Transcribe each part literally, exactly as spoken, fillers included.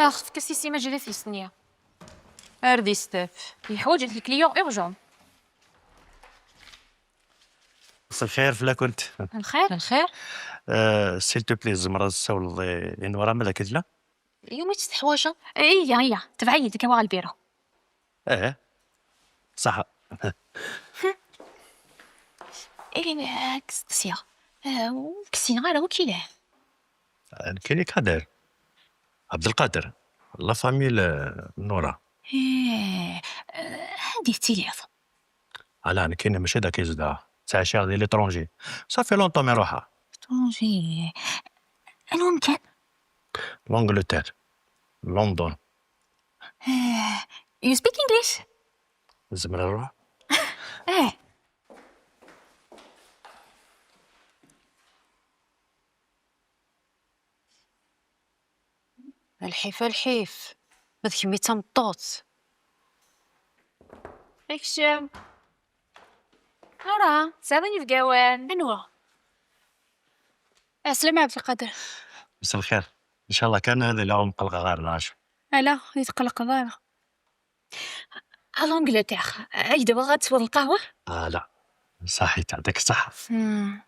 Ax, tefka-s isim ajdid-is-nni. Ar d istaf. Yeḥwaǧ lkliyon urgent. مساء الخير فلاكنت. الخير؟ الخير؟ آه، s'il te plaît, tzemreḍ ad tsawleḍ i, i Nora ma d akka tella؟ اليوم تحواجه؟ ايه، ايه، تبعي ديك ورا البيرو. ايه، صح. ايه، كسيا. كسينا غير وكيله. كيني قادر. عبد القادر. La famille نورا. ايه، هادي تيليض. علاه نكينا ماشي داك يزدها. تعشى غادي l'étranger. صافي longtemps ما يروحها. Étranger. المهم كان؟ L'Angleterre. لندن. ايه. You speak English? نزمر نروح. ايه. الحيف، الحيف. ما تكمي تمطوط. اكشم. نورا، سامي في قوان. انوا. السلام عبد القادر. مساء الخير. ان شاء الله كان هذا اليوم قلق غير العشاء. لا، يتقلق دار. الانجلتير، اي دابا غتسوى القهوه؟ اه لا، صحيت، يعطيك الصحه. مم.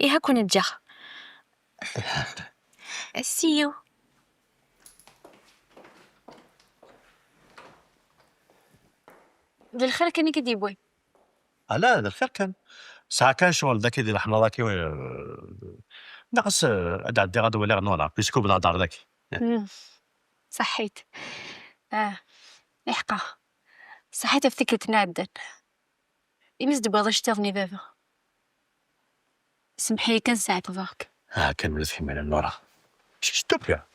ايه، هاكون نجا. See you. بالخير كان كي ديبوي. اه لا، هذا الخير كان. ساعة كان شغل ذاك يدير حنا ذاك و-، ناقص، آه، عاد عدي غدوة لي غنوضع بيسكو بلا دار ذاك. مم. صحيت. اه، يحقا. صحيت افتكرت نعدل. إمس دبا ضشتي أظني بابا. سمحي كان ساعة برك. اه، كان ولد في مال النورة. شتوبيا.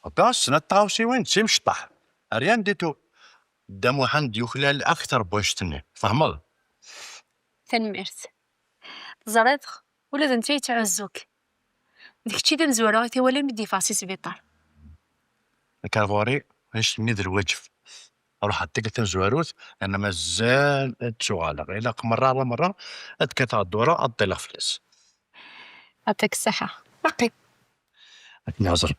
هكا سنة طاوسي وين تسي مشطح. ريان ديتو. دام واحد يخلال أكثر بوشتني. فهمل؟ تنميرت. زريتخ. ولا د نتا يتعزوك. داكشي دا مزوارة غير ولا مدي فاسي سبيطار. الكارفوري، غير شتني ذا الواجب. روح عطيك تنزواروت، أنا مازال تشوغالة. إلا مرة على مرة، أتكات الدورة، أطيلها فلس. يعطيك الصحة. باقي. أتني عزر.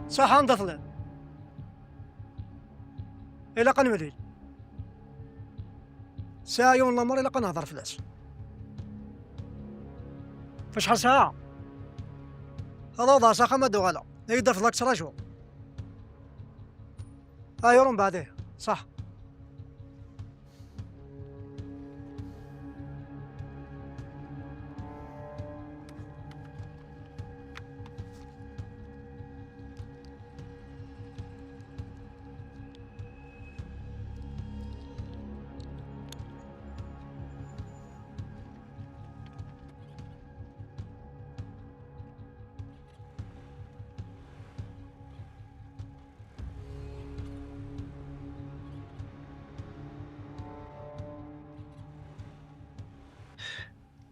صح، نضفلن. إلا قنولي. ساعة يوم الأمر إلا قنهضر فلاس. فشحال ساعة؟ هذا وضع ساعة ما دوغالا. يقدر في الأكس راجو. آه، يورون بعديه. صح.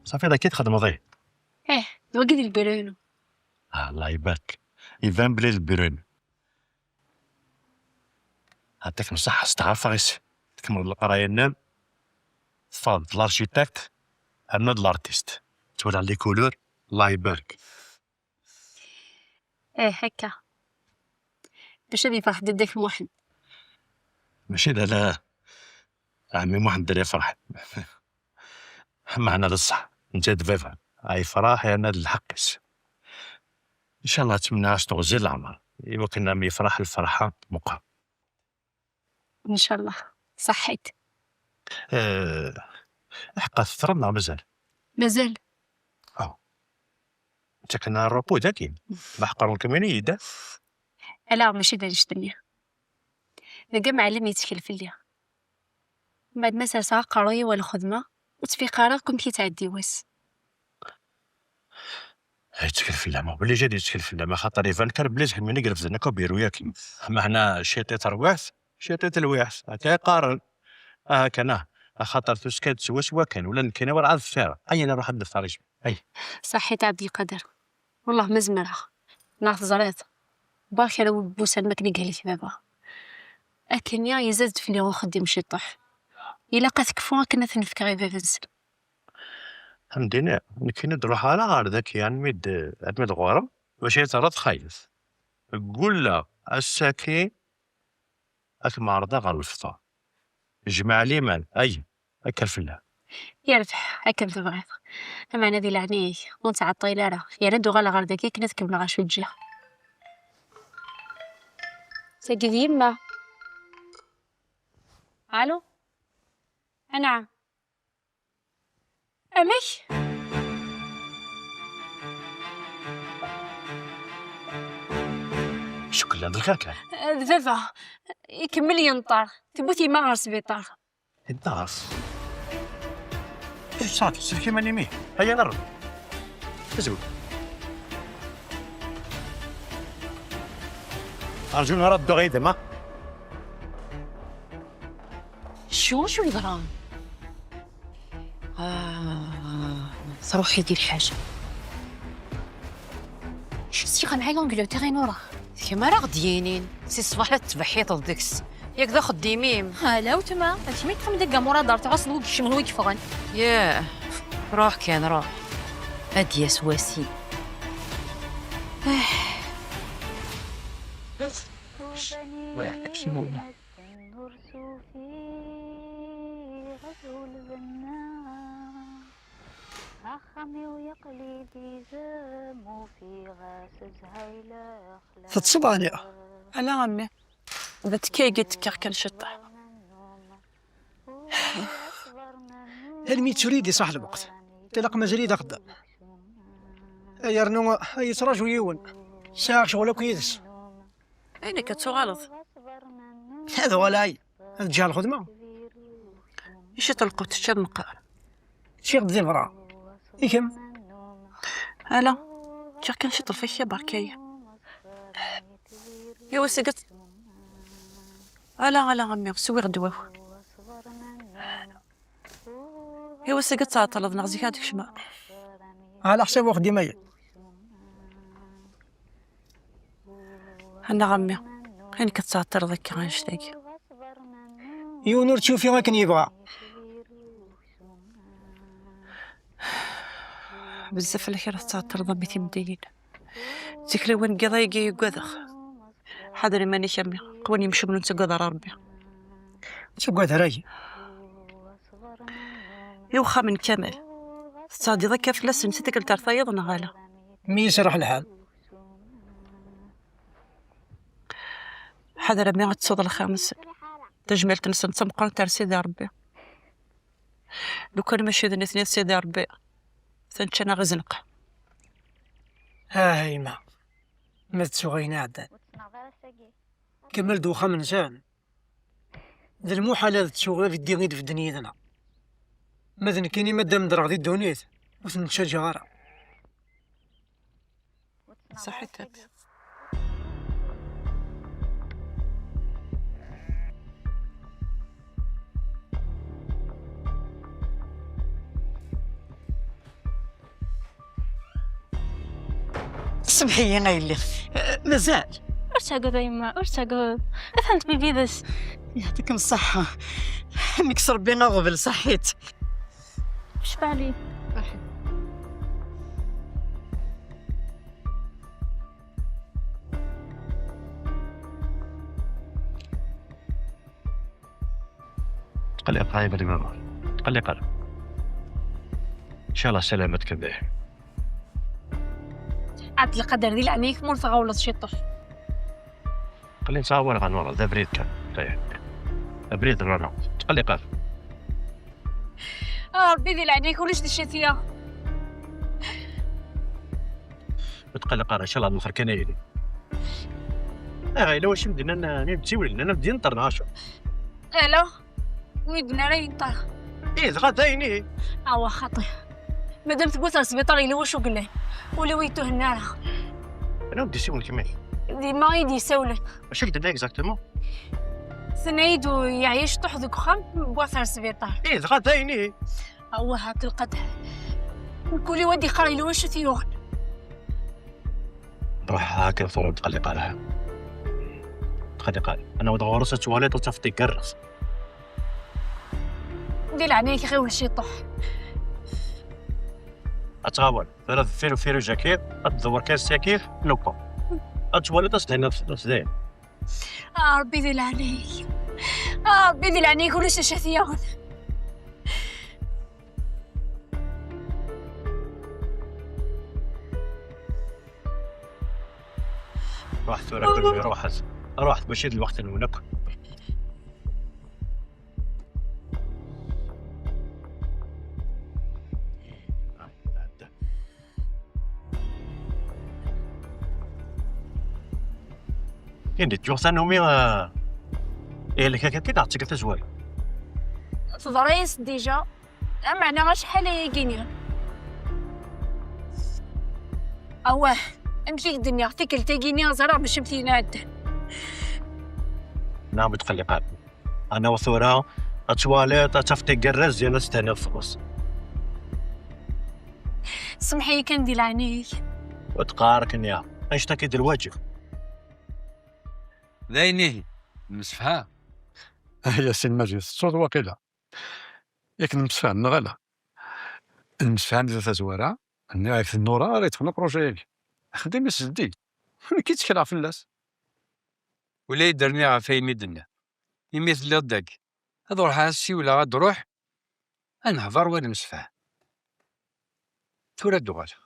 صافي، هذا كي تخدم ضيع. ايه، وقد البرونو. آه، الله يبارك. يبان بلي البرونو. يعطيك الصحة، استعرف غيس. تكمل القراية نام. تفاض لارشيتكت، أما د لارتيست. تولى لي كولور، الله يبارك. ايه هكا. باش اللي فرح ددك محن. ماشي لا، لا. عمي محمد اللي فرح. معنا للصح. انت دبابة. هاي فرح، يعني الحق. ان شاء الله تمنى عاش تغزي العمر. ايوا كنا مي فرح الفرحة مقام. ان شاء الله. صحيت. أه. حقا تضربنا مازال. مازال. اه. انت كنا الروبو داكين. ما حقروا الكميني يدا. لا، ماشي دايرش الدنيا. نلقى معلم يتكل في الليل. بعد ما ساسا قروي والخدمة وتفيقارا كون كيتعدي واس. هاي تكل في اللامة، بلي جا دي تكل في اللامة، خاطر يفان كان بلي زحميني قرب زنا كوبيرو ياكي. أما هنا شيطي ترويحت، شيطي تلويحت، هكا يقارن. آه، هكا أنا. Axaṭer tuska-d swaswa kan, ula nekkini werɛad ffiɣ. Ay, ad nruḥ ad nefteṛ i jmaɛ. Ay. Saḥit a Ɛebdelqader. Wellah ma zemreɣ. Neɣ teẓriḍ. Berk ara wussan makken i yehlek baba. Akken-nni yezza-d fell-i uxeddim ciṭuḥ. Ilaq ad t-kfuɣ akken ad t-nefkeɣ i baba-nsen. Ḥemdini, nekkini ur d-ruḥeɣ ara ɣer daki armi d, armi d ɣur-m. Maca i terriḍ xayet. Ggulleɣ ass-agi ad kem-ɛerḍeɣ ɣer lefṭer. Jmeɛ liman, ay, akker fell-am. Yerbeḥ, akken tebɣiḍ. Ameɛna di leɛnaya-k, ur nettɛeṭṭil ara. Yerna ad uɣaleɣ ɣer dagi akken ad kemmleɣ acu ǧǧiɣ. Tagi d yemma. Alo? Anɛam. Amek? Cukkeɣ d lxir kan. D baba. Ikemmel yenṭer. Tewwi-t yemma ɣer sbiṭar. Yenṭer? Ihi ṣafi, sellek iman-im ihi. Aya, nerr. Azul. Arju ara dduɣ yid-m, ha? Acu, acu yeḍran? Ah, truḥ-iyi-d lḥaǧa. Acu s-yeɣran ɛi l'Angleterre i Nora? D kemm ara ɣ-d-yinin, si ṣṣbeḥ la tettbeḥḥiṭeḍ deg-s. Yak d axeddim-im. Ala wetma, d kemm i yeṭṭfen deg amur ad d-tertiɣ ass n wi yekcmen wi yeffɣen. Yah, ruḥ kan, ruḥ. Ad d-yas wass-im. Ur sufiɣ azul benna. Axxam-iw yeqli d izem, ufiɣ-as zhay lexla. Teṭṭseḍ ɛni? Ala a mmi. D atkayi i d-tekkiɣ kan ciṭṭaḥ. Almi d tura i d-iṣaḥ lweqt. Tilaq mazal-iyi d axeddam. Ay yernu, ay yettraǧu yiwen. Sɛiɣ ccɣel akk yid-s. Ay nekk ad tuɣaleḍ. Ad uɣaleɣ, ay. Ad ǧǧeɣ lxedma. Ici lqut teččiḍ meqqar. Ččiɣ-d di berra. I kemm? Ala, ččiɣ kan ciṭ lfakya berka-yi. Yiwwas ad t-, ala, ala, a mmi, swiɣ ddwa-w. Yiwwas ad tɛeṭṭleḍ neɣ zik ad d-kecmeɣ. Ɛla ḥsab uxeddim-agi. Annaɣ a mmi, ayen k-tettɛeṭṭileḍ akka annect-agi? Yiwen ur tt-yufi akken yebɣa. Bezzaf fell-ak ara tettɛeṭṭileḍ a mmi timeddiyin. D tikliwin n yiḍ ayagi i ugadeɣ. Ḥader iman-ik a mmi, qwan yimcumen ur nettagad ara Rebbi. Ur ttagad ara agi. I uxxam n Kamal, tettɛeddiḍ akka fell-asen si tikkelt ar tayeḍ neɣ ala? Mi yesraḥ lḥal. Ḥader a mmi ad tettuḍ lxir-nsen. Tajmilt-nsen d tameqqrant ar Sidi Rebbi. Lukan mačči d nitni d Sidi Rebbi, atan ččan-aɣ izenqan. Ah, a yemma, ma tettuɣ ayen iɛeddan. Kamal d uxxam-nsen. D lmuḥal ad ttuɣ abeddi i d-bedden yid-neɣ. Ma d nekkini ma d-amedreɣ di ddunit, ur ten-ttaǧǧaɣ ara. Saḥit a mmi. Semḥ-iyi a yelli. Eh, mazal. Ur ttagad a yemma, ur ttagad. Atan tbibides. Yeɛṭikem ṣṣeḥḥa. Nekk s Rebbi aɣbel, saḥit. Cfali. Tqelliq ara, a baba. Tqelliq ara. Ncallah salamat kan dayen. Ɛebdelqader, di leɛnaya-k ma ur tɣawleḍ ciṭuḥ. Qelli nettɣawal ɣer Nora, d abrid kan. Dayen. Abrid n Nora. Tqelliq ara. A Rebbi, di leɛnaya-k ulac di ccatiya. Ur tqelliq ara, ncallah ad nexr kan a yelli. Ayɣer yella wacu m-d-nnan mi m-d-siwlen, nnan m-d yenṭer neɣ acu? Ala, ur yi-d-nnan ara yenṭer. Ih, dɣa d ayen ihi. Awa xaṭi. Madam tewwet ar sbiṭar yella wacu yellan. Ul-iw yettuhenna ara. Anwa m-d-isiwlen kemmini? D yemma i yi-d-yessawlen. Acu k-d-tenna exactement? Tenna-yi-d yeɛya ciṭuḥ deg uxxam, wwiɣ-t ar sbiṭar. Ih, dɣa d ayen ihi. Awah, ak lqader. Mkul wa d-iqqar yella wacu t-yuɣen. Ruḥ, akken tura ur tqelliq ara. Tqelliq ara. Ad naweḍ ɣur-s ad twaliḍ ad tafeḍ igerrez. Di leɛnaya-k ɣiwel ciṭuḥ. Ad tɣawel. Tura deffir ufirij-agi, ad tdewwer kan sakit, lupa. Ad twaliḍ ad s-d-tiniḍ, ad s-d-tiniḍ. A Ṛebbi di leɛnaya-k. A Ṛebbi di leɛnaya-k, ulac acu ara t-yaɣen. Ruḥet tura, kunwi ruḥet. Ruḥet, mačči d lweqt-nwen akk. Ini-d, tuɣ tanumi, ah, ihlek akka-agi neɣ d tikkelt tazwara? Teḍra-yas déjà, lameɛna acḥal ayagi-nni. Awah, amek i k-d-nniɣ, tikkelt-agi-nni ẓriɣ mačči am tin iɛeddan. Neɣ ur tqelliq ara. Ad naweḍ tura, ad twaliḍ, ad tafeḍ igerrez, yerna ad s-d-tiniḍ fell-as. Semmeḥ-iyi kan di leɛnaya-k. Ur d-qqar akken ya. Annect-agi d lwaǧeb. D ayen ihi, nemsefham. Ah, Yasin Maǧid, tettuḍ waqila. Yak nemsefham, neɣ ala? Nemsefham di tazwara, nniɣ-ak d Nura ara yeṭṭfen apṛuji-agi. Axeddim-is zeddig. Nekk i ttekleɣ fell-as. Ula i d-rniɣ ɣef wayen i d-tenniḍ. Imi telliḍ dagi, ad ruḥeɣ ad siwleɣ, ad d-ruḥ, ad nehḍer, ad nemsefham. Tura ad d-uɣaleɣ.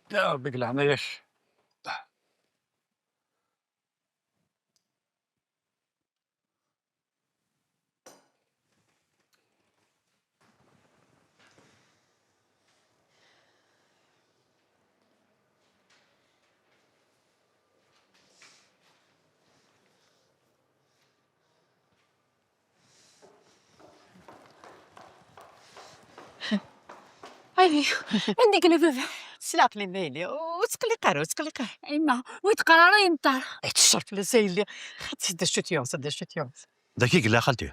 Ya Ṛebbi, deg leɛnaya-k. Ay, anda yella baba? S leɛqel-im a yelli, ur ttqelliq ara, ur ttqelliq ara. Yemma, ur yi-d-qqar ara yenṭer. Ay, teccer fell-as a yelli. Xaṭi, d acu-t yuɣ, d acu-t yuɣ. Dagi i yella xalti?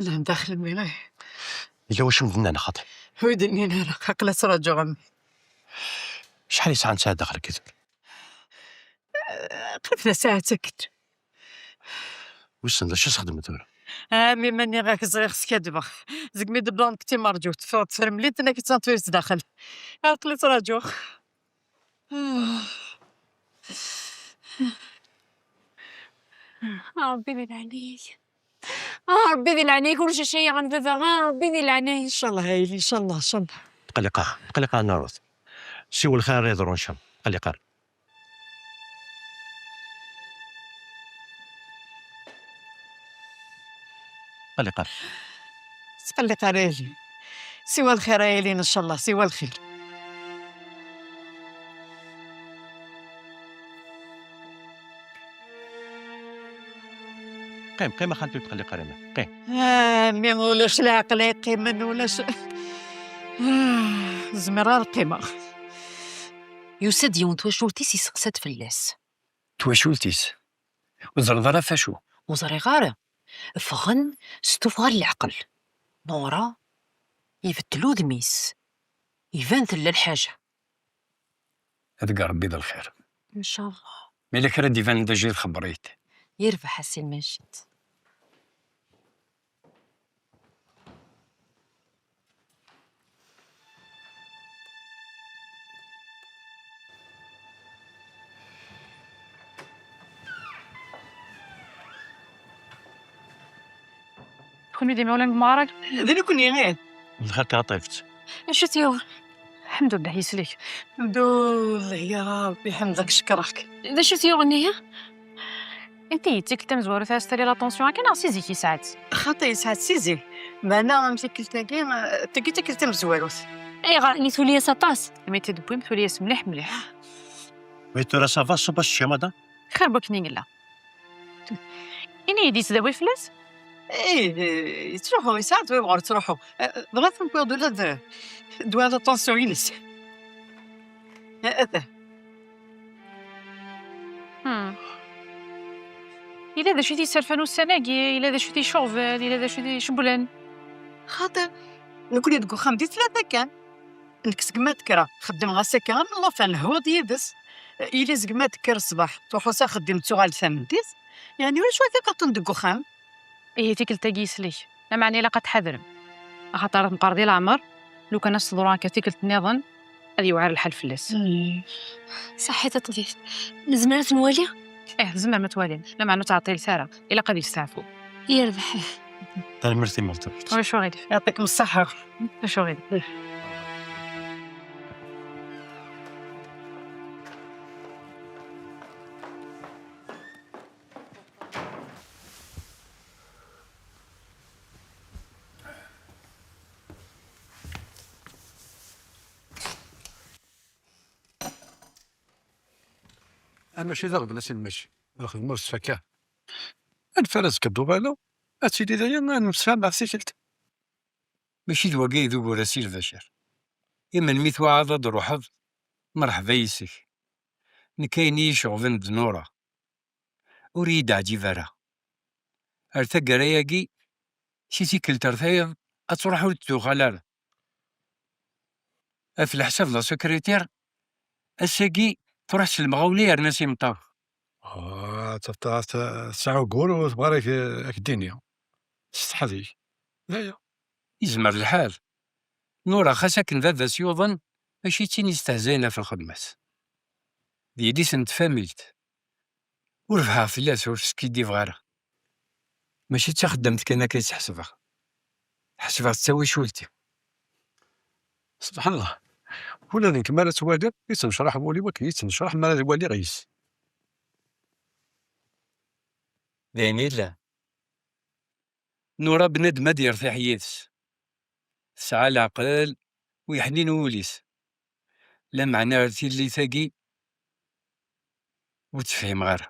Llan daxel mmi. Yella wacu m-d-nnan xaṭi? Ur yi-d-nnin ara, aql-i ttraǧuɣ a mmi. Acḥal yesɛa netta daxel-agi tura? Qrib tasaɛet akken. Wissen d acu i s-xedmen tura? A mmi, ma nniɣ-ak ẓriɣ skaddbeɣ. Zegmi d-wwḍeɣ nekk d timerǧuwt, ffɣeɣ-d tefremlit, tenna-k attan tuyes daxel. Aql-i ttraǧuɣ. A Ṛebbi di leɛnaya-k. A Ṛebbi di leɛnaya-k, ulac acu ay yeɣen baba. A Ṛebbi di leɛnaya-k. Ncallah a yelli, ncallah, ncallah. Tqelliq ara, tqelliq ara, Nurut. Siwel xir ara yeḍrun, ncallah. Tqelliq ara. Tqelliq ara. Tqelliq ara a yelli. Siwa lxir a yelli, ncallah, siwa lxir. Qqim, qqim a xalti, ur tqelliq ara, qqim. A mmi, ulac leɛqel ay qqimen, ulac. Ah, ur zmireɣ ara ad qqimeɣ. Yusa-d yiwen twacult-is, yesteqsa-d fell-as. Twacult-is? Ur teẓriḍ ara ɣef acu? Ur ẓriɣ ara. Ffɣen s tuffɣa n leɛqel. Nura ibeddel udem-is. Iban tella lḥaǧa. Ad deg Ṛebbi d lxir. Ncallah. Ma yella kra d-ibanen d ajdid, xebber-iyi-d. Yerbeḥ a Si Lmajid. Kenwi d imawlan n Mɛarag? D nekkni, ih. Lxir kan a Ṭayfet. Acu t-yuɣen? Lḥemdullah, yeslek. Lḥemdullah, ya Ṛebbi, ḥemdeɣ-k, cekkreɣ-k. D acu t-yuɣen ihi? Inti, d tikkelt tamezwarut ara s-tali la tension akka neɣ si zik yesɛa-tt? Xaṭi, yesɛa-tt si zik. Meɛna am tikkelt-agi, eh, tagi d tikkelt tamezwarut. Ayɣer, ɛni tuli-as aṭas? Mi tt-id-tewwim, tuli-as mliḥ mliḥ. Mais tura ça va, ṣṣuba s ccemada? Xir n wakken i yella. Ini-yi-d, yettdawi fell-as? Ih, yettruḥu, yesɛa ddwa yebɣa ad yettruḥu. Eh, bɣiɣ ad wwiɣ-d ula d ddwa la tension-ines. Ata. Hmm. Yella d acu i t-yesserfan ussan-agi, yella d acu i t-iceɣben, yella d acu i t-icewwlen. Xaṭi, nekkni deg uxxam di tlata kan. Nekk segmi ad d-kkreɣ, xeddmeɣ-as akka am llufan, lhuḍ yid-s. Yili segmi ad d-tekker ṣṣbeḥ, truḥ s axeddim, tuɣal tameddit. Yeɛni ulac win tiqaṭen deg uxxam. Ihi tikkelt-agi yeslek, lameɛna ilaq ad tḥadrem. Axaṭer ad meqqer di leɛmer, lukan ad s-teḍru akka tikkelt nniḍen, ad yewɛer lḥal fell-as. Hmm. Saḥit a ṭṭbib. Nezmer ad t-nwali? Ih, tzemrem ad twalim. Lameɛna ur ttɛeṭṭilet ara. Ilaq ad yesteɛfu. Yerbeḥ. Tanemmirt i Malṭa. Ulac uɣilif. Yeɛṭikem ṣṣeḥḥa. Ulac uɣilif. Ah, mačči d aɣbel ass n mačči. Lxedma ur tettfakka. Anef ara azekka d uɣaleɣ, ad tili daya ad nemsefham ɣef tikkelt. Mačči d wagi i d ugur a Si Lbacer. I melmi twaɛaḍ ad d-truḥeḍ, merḥba yes-k. Nekk ayen i yi-iceɣben d Nura. Ur iyi-d-teɛǧib ara. Ar taggara-agi, si tikkelt ar tayeḍ, ad truḥ ur d-tuɣal ara. Ɣef leḥsab d asekritir, ass-agi truḥ s lemɣawla yerna s imeṭṭawen. Ah, ta-, ta-, ta-, tesɛa ugur ur tebɣi ara ak-, ak-d-tini. Tessetḥa deg-k. D aya. Yezmer lḥal. Nura, xas akken baba-s yuḍen, mačči d tin yestehzayen ɣef lxedma-s. D yelli-s n tfamilt. Ur bḥeɣ fell-as, ur skiddibeɣ ara. Mačči d taxeddamt kan akka i tt-ḥesbeɣ. Ḥesbeɣ-tt d tawacult-iw. Subḥan Allah. Ula d nekk mi ara tt-waliɣ, yettnecraḥ wul-iw akken yettnecraḥ mi ara waliɣ yes. D ayen yellan. Nura bnadem ad yertiḥ yid-s. Tesɛa leɛqel u yeḥnin wul-is. Lameɛna ar tillit-agi ur tt-fhimeɣ ara.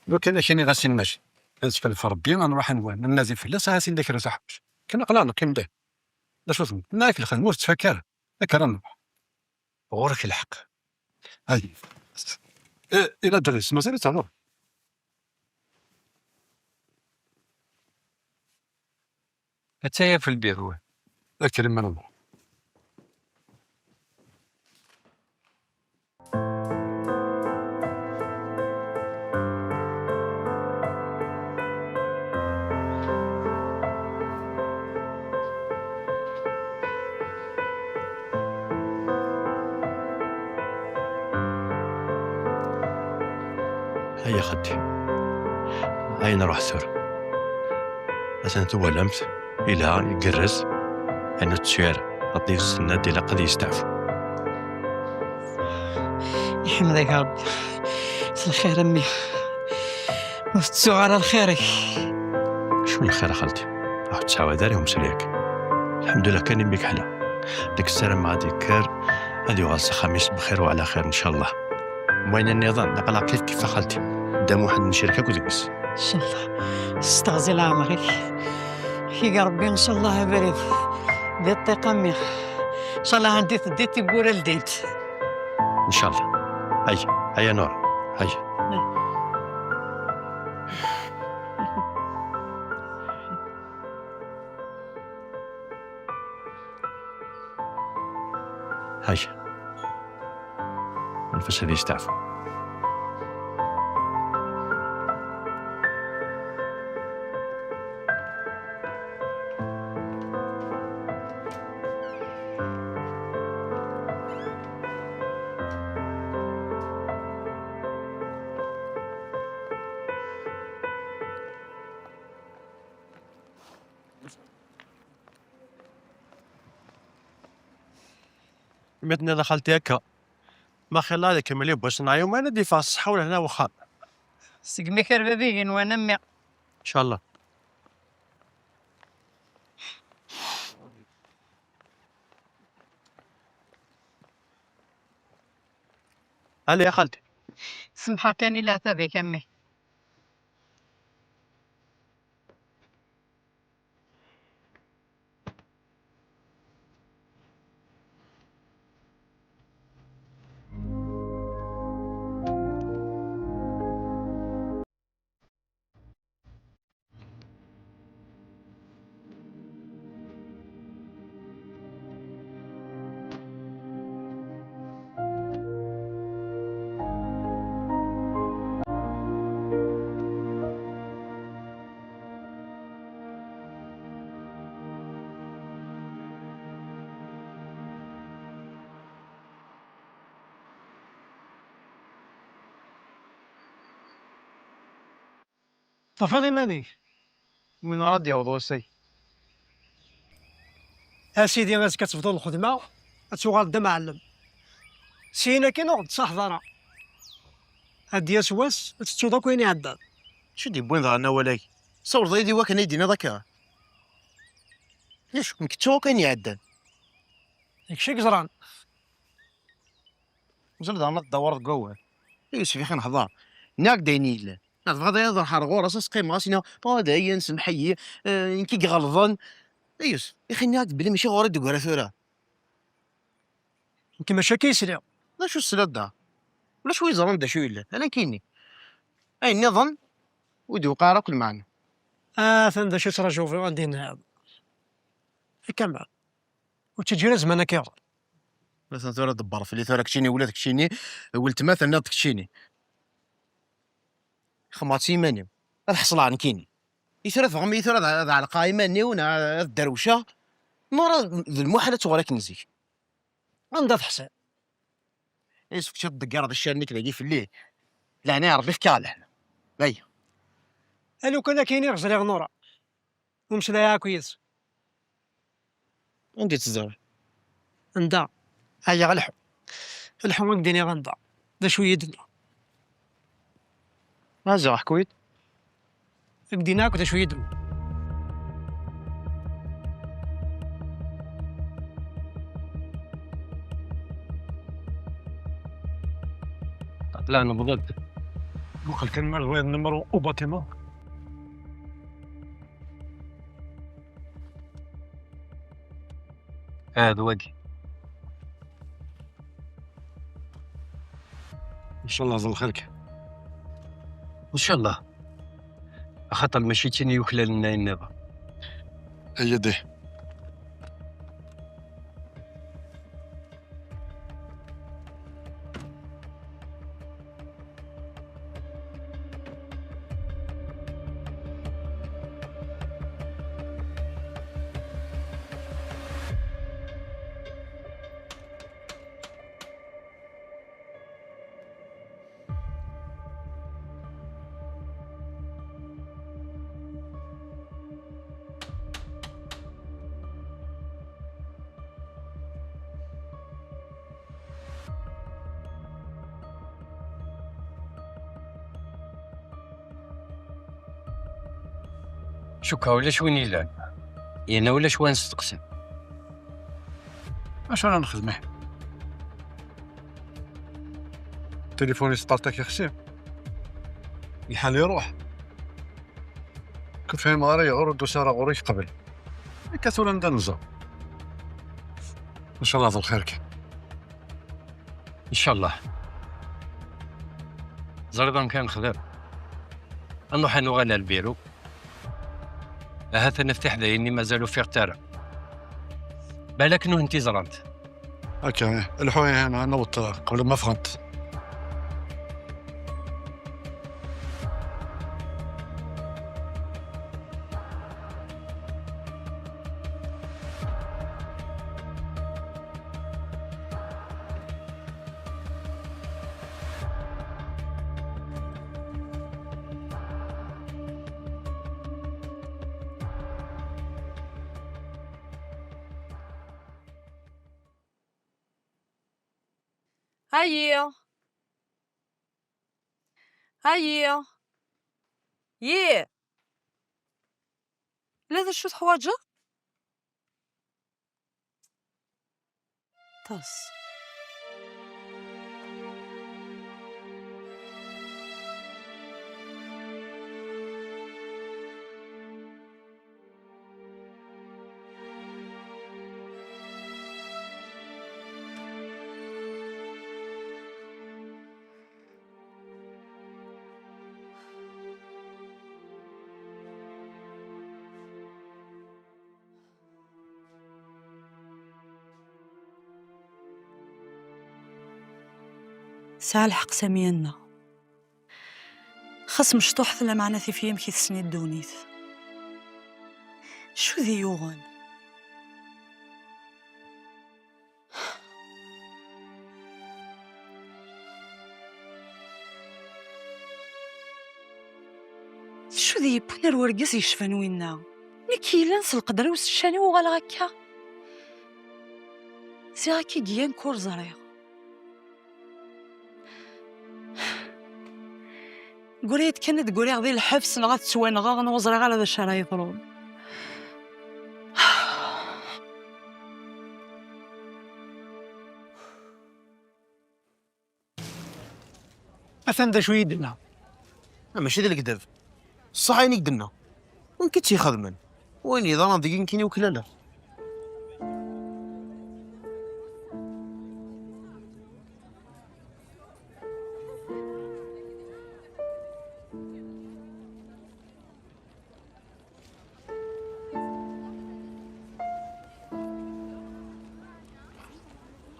Lukan akken i ɣas inmec, ad nsekfel ɣef Rebbi, ad nruḥ ad nwali, ad nnadi fell-as, ahat illa kra taḥwaǧ. Kan aql-aɣ neqqim da. D acu tenniḍ? Nna-ak lxedma ur tettfakka ara. Akka ara nruḥ. Ɣur-k lḥeqq. Ay. Eh, ila Dris, mazal-itt hna. Attaya fi lbiru. Akken ma nruḥ. Ay axeddim. Ay nruḥ tura. Atan twalamt, yelha, igerrez, ayen ur tettu ara. Aṭi tenna-d ilaq ad yesteɛfu. Iḥmed-ak Rebbi s lxir a mmi. Ur tettuɣ ara lxir-ik. Acu n lxir a xalti? Ur tettɛawad ara i umsali-agi. Lḥemdulilah kan imi yeḥla. Nekk ssarameɣ ad yekker, ad yuɣal s axxam-is bxir u ɛla xir, ncallah. Am wayen nniḍen, aql-aɣ kif kif a xalti. Dda Muḥend ncirek akk deg-s. Ncallah. Steɣzi leɛmer-ik. Ak-ig Rebbi, ncallah, abrid di ṭṭiq a mmi. Ncallah, anda i teddiḍ tiwwura ldint. Ncallah. Ay, ay a Nura. Ay. Hay. Anef-as ad yesteɛfu. Mi tenniḍ a xalti akka, ma xilla ad ikemmel yiwwas n ɛyuman, ad d-yeffeɣ s ṣṣeḥḥa u lehna wexxam. Segmi kar bab igenwan a mmi. Ncallah. Allez a xalti. Semḥeɣ kan i leɛtab-ik a mmi. Tufiḍ iman-ik? Win ara d-yaweḍ wass-agi. A sidi, azekka ad tebduḍ lxedma, ad tuɣaleḍ d amɛellem. Syin akkin ur ɣ-d-tṣaḥeḍ ara. Ad d-yas wass, ad tettuḍ akk ayen iɛeddan. Acu d-yewwin daɣen awal-agi? Sawleḍ-iyi-d i wakken ay d-tiniḍ akka? Ulac, nekk ttuɣ akk ayen iɛeddan. D kečč i yeẓran. Mazal daɣen ad tdawreḍ deg wawal. A Yusef, ixi, nehḍer. Nniɣ-ak-d ayen yellan. Ma tebɣiḍ ad ruḥeɣ ɣer ɣur-s, ad s-qqimeɣ, ad s-iniɣ, oh, dayen, semmeḥ-iyi, eh, nekk i iɣelḍen. A Yusef, ixi, nniɣ-ak-d belli mačči ɣur-i d-teggra tura. Nekk mačči akka i sliɣ. D acu tesliḍ da? Ulac wi yeẓran d acu yellan, ala nekkini. Ayen nniḍen, ur d-yuqiɛ ara akk lmeɛna. Atan d acu i ttṛajuɣ, bɣiɣ ad d-iniɣ. Akka ma. Ur ttaǧǧa ara zzman ad k-iɣer. Atan tura ḍebber fell-i, tura keččini, ula d keččini, weltma tenniḍ-d keččini. Xemmeɣ-tt i yiman-iw. Ad ḥeṣleɣ nekkini. I tura tebɣam-iyi tura ad, ad ɛelqeɣ iman-iw neɣ ad derwceɣ? Nura d lmuḥal ad tuɣal akken zik. Anda teḥṣiḍ? Yusef, kečč ad tḍeggireḍ iccaren-ik dagi fell-i. Leɛnaya Rebbi, fkiɣ lehna. Ay. A lukan ad k-iniɣ ẓriɣ Nura. Ur mmeslayeɣ akk yid-s. Anda i tt-teẓriḍ? Anda? Ɛyiɣ, lḥu. Lḥu ad k-d-iniɣ anda. D acu i yi-d-tenna? Maziɣ, ḥku-yi-d. Ad k-d-iniɣ akk d acu i yi-d-tenna. Aql-aɣ newweḍ-d. Muqel kan ma d wayeḍ n numéro au bâtiment. Ah, d wagi. Ncallah d lxir kan. Ncallah. Axaṭer mačči d tin yuklalen ayen nniḍen. Ay adih. Cukkeɣ ulac win ilan, yerna ulac wa nesteqsi. Acu ara nexdem, ihi? Tilifun-is ṭerṭak ixsi. Lḥal iruḥ. Kif fhimeɣ ara yeɣur ur d-tusi ara ɣur-k qbel. Akka tura anda nẓer. Ncallah d lxir kan. Ncallah. Ẓriḍ amek ara nexdem? Ad nruḥ ad nuɣal ar lbiru. Ahat ad neftiḥ d ayen-nni mazal ur fiɣet ara. Balak nutenti ẓrant. Akka, ih. Lḥu, ih, ad naweḍ qbel ma ffɣent. Ayi. Ayi. Yi. Ula d acu teḥwaǧeḍ? Ṭas. Tesɛa lḥeqq Samiya-nneɣ. Xas mecṭuḥet, lameɛna tif-iyi amek i tessen i ddunit. Acu d i yuɣen? Acu d yewwin ar wergaz yecban winna? Nekk yellan s lqedra-w s ccan-iw uɣaleɣ akka. Ziɣ akka i yellan kul ẓriɣ. Guriɣ-d kan ad guriɣ di lḥebs neɣ ad ttwanɣeɣ neɣ ur ẓriɣ ara d acu ara yeḍrun. Atan d acu i d-tenna. Ah, mačči d lekdeb. Ṣṣeḥ ayen i k-d-tenna. Win k-tt-ixedmen? Wayen yeḍran deg nekkini uklaleɣ.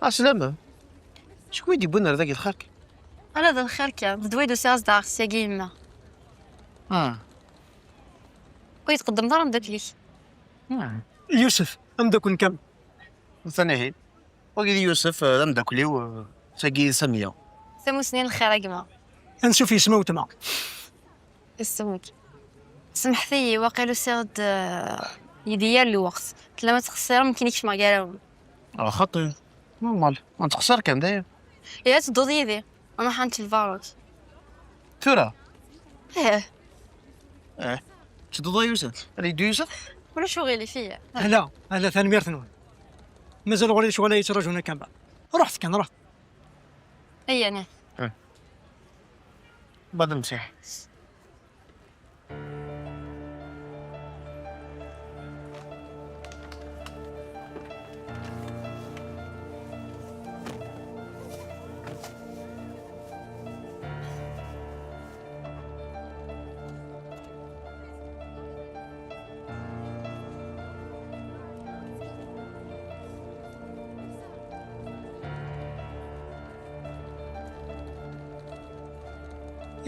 Ɛeslama, acu i d-yewwin ar dagi d xir-k? Ala d lxir kan, d ddwa i d-usiɣ ad s-d-aɣeɣ seg yemma. Ah. Ur yi-tqeddmeḍ ara ameddakel-ik? Ah. Yusef, ameddakel n Kamal. Atan ihi. Wagi d Yusef, eh, d ameddakel-iw, eh, tagi d Samiya. Tamussni n lxir a gma. Ansuf yes-m a weltma. Isem-ik. Semḥet-iyi, waqil usiɣ-d, eh, yid-i yir lweqt. Tella ma ttqeṣṣireɣ, mumkin i kecmeɣ gar-awen. Ah, xaṭi. Normal. Ma nettqeṣṣir kan, dayen. Ihi ad tedduḍ yid-i. Ad nruḥ ad nečč lbarut. Tura? Ih. Eh. Tedduḍ a Yusef? Ad yeddu Yusef? Ulac uɣilif, ih. Ala, ala, tanemmirt-nwen. Mazal ɣur-i lecɣal ay yettraǧun a Kamal. Ruḥet kan, ruḥet. Iyya, nih. Eh. Bad msiḥ.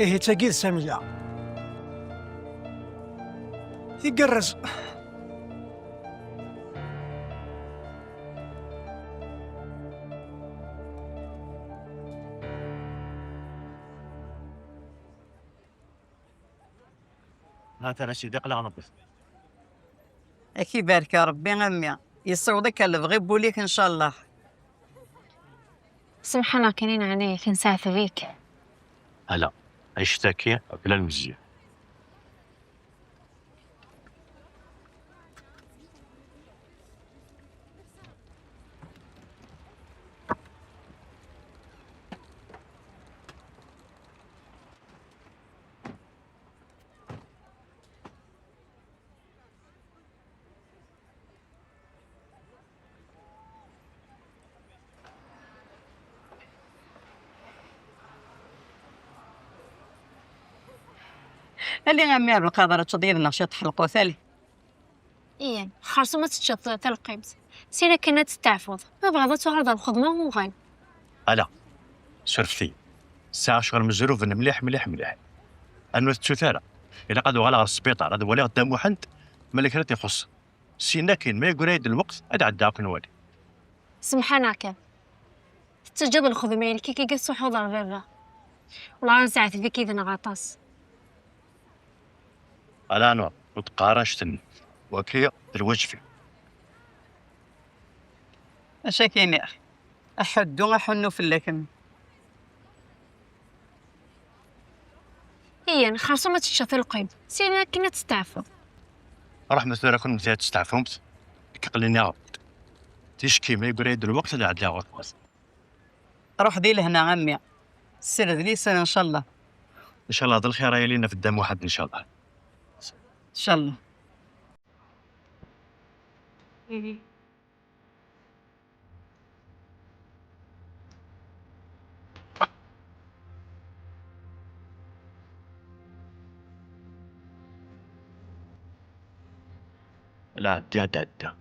Ihi d tagi d Samiya. Igerrez. Hatan a sidi, aql-aɣ newweḍ. Ad k-ibarek Rebbi a mmi. Yessaweḍ-ik ar lebɣi n wul-ik ncallah. Semḥ-aneɣ kan i neɛnaya-k, nseɛteb-ik. Ala, annect-agi akk la nmezzir. Ali a mmi Ɛebdelqader, ad teččeḍ yid-neɣ ciṭ n lqut, ali. Iyan, xerṣum ad teččeḍ talqimt. Sin akken ad testeɛfuḍ. Ma tebɣiḍ ad tuɣaleḍ ɣer lxedma, uɣal. Ala, surfet-iyi. Sɛiɣ ccɣel mezruben mliḥ, mliḥ, mliḥ. Anwa tettut ara? Ilaq ad uɣaleɣ ɣer sbiṭar, ad waliɣ Dda Muḥend, ma la kra t-ixuṣṣen. Syin akin, ma yeggra-yi-d lweqt, ad ɛeddaɣ ad ken-waliɣ. Semḥ-aneɣ kan. Tettaǧǧaḍ lxedma-inek akka i tettruḥuḍ ɣer baba. Wellah ad nseɛteb-ik yid-neɣ aṭas. Ala Anwar, ur d-qqar annect-nni. Wagi d lwaǧeb-iw. Acu ak-iniɣ? Aḥuddu aḥunnu fell-ak. Iyan, xerṣum ad teččeḍ talqimt, syin akin ad testeɛfuḍ. Ruḥ ma tura kunemti ad testeɛfumt, nekk aql-i nniɣ-d. Ticki ma yeggra-yi-d lweqt ad ɛeddaɣ ɣur-kent. Ruḥ di lehna a mmi. Ssired lisan ncallah. Ncallah d lxir ay yalin ɣef Dda Muḥend ncallah. Ncallah. La, ɛeddi, ɛeddi, ɛeddi.